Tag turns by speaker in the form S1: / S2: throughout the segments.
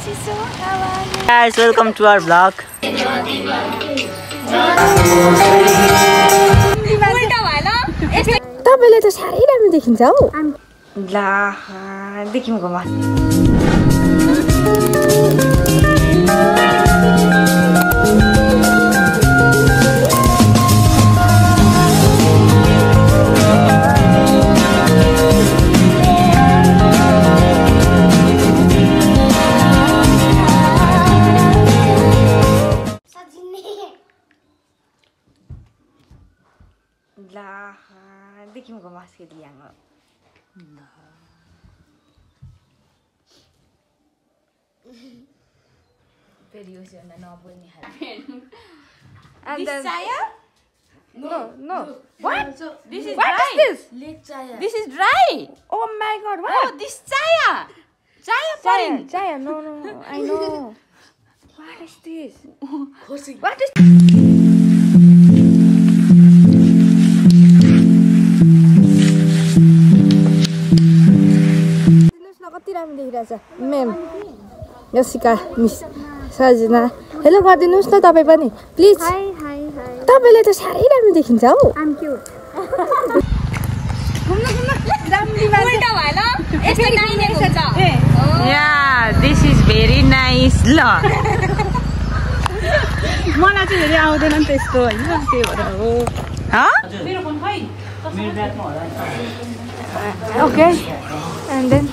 S1: Guys, welcome to our vlog.
S2: तपाईले त साह्रै राम्रो देखिन्छ हौ।
S1: ला देखिम गमा। ला देखिम गमा के दियांग। And
S3: this
S1: then
S3: chaya?
S1: No. What?
S3: This is
S1: What
S3: dry.
S1: is this?
S3: Lake chaya.
S1: This is dry. Oh my god, what?
S3: Oh, this chaya. Chaya parin.
S1: Chaya, no, I know. What is this? What is
S2: कति राम्रो देखिरहेछ ma'am यसिका miss सजना hello गरिदिनुहोस् न तपाईँ पनि please तपाईँले त साह्रै राम्रो देखिन्छ हौ
S1: Yeah, this is very nice. ल
S2: मलाई चाहिँ धेरै आउँदैन नि त्यस्तो होइन त्यही भएर हो ओके एन्ड देन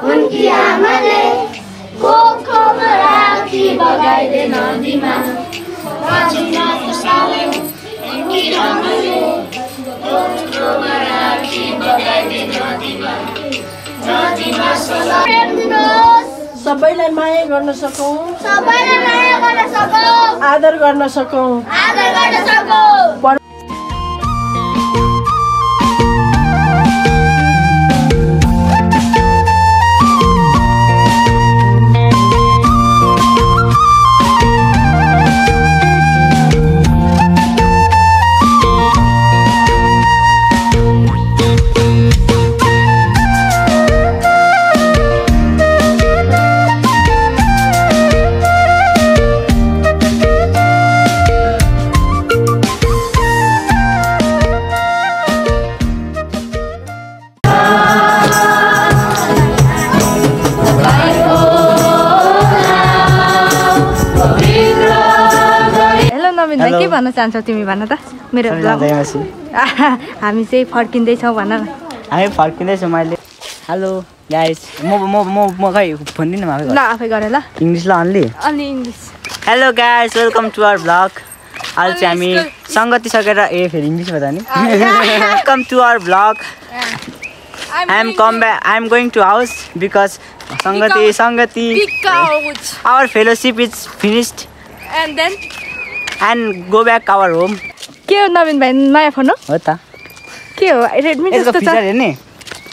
S4: उनकी आमाले कोखोमा राखी बगाइदे नदीमा
S2: सबैलाई माया गर्न सकौं आदर गर्न सकौं के भन्न चाहन्छौ तिमी भन्न त मेरो हामी चाहिँ फर्किँदैछौँ भन न
S1: हामी फर्किँदैछौँ मैले हेलो गाइस म खै फोन दिनु आफै
S2: ल आफै गरे ल
S1: इङ्ग्लिस ल only
S2: English
S1: hello guys welcome to our vlog आज चाहिँ हामी संगति सकेर फेरि इङ्ग्लिस बता नि welcome to our vlog I am going to house because Sangati our fellowship is finished and go back our home.
S2: के हो नवीन भाइ नयाँ फोन
S1: हो त
S2: के हो रेडमी जस्तो छ
S1: फीचर हेर्ने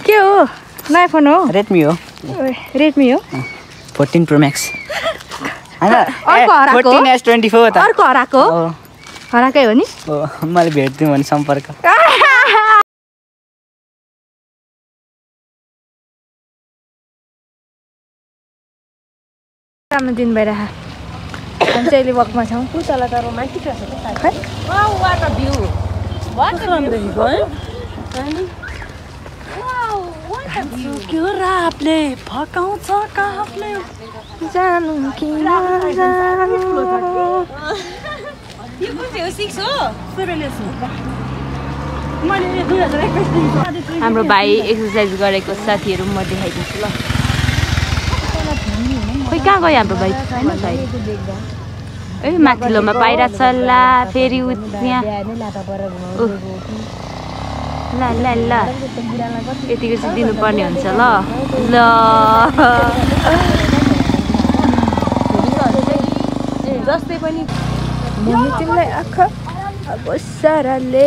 S2: के हो नयाँ फोन हो
S1: रेडमी हो 14 Pro Max हैन
S2: अर्को हराको
S1: 14S24 त
S2: अर्को हराको हराकै हो नि
S1: हो मैले भेट्दिम भने सम्पर्क
S2: राम्रो दिन भइरह हामी चाहिँ अहिले वकमा छौँ
S3: उताला त रोमान्टिक रहेछ त wow what a view what a view wow what a view के रापले फकाउँछ काफले
S2: जानु कि नजानु
S3: यो कुन चाहिँ हो 6 हो हाम्रो भाइ एक्सर्साइज गरेको साथीहरू म देखाइदिन्छु ल खोइ कहाँ गयो हाम्रो भाइ छैन भाइ ए माथिल्लोमा पाइरहेको छ ला फेरि त्यहाँ ल ल ल यतिको चाहिँ दिनुपर्ने हुन्छ ल ल जस्तै पनि
S2: मुनि तिमीलाई आँखा अब साराले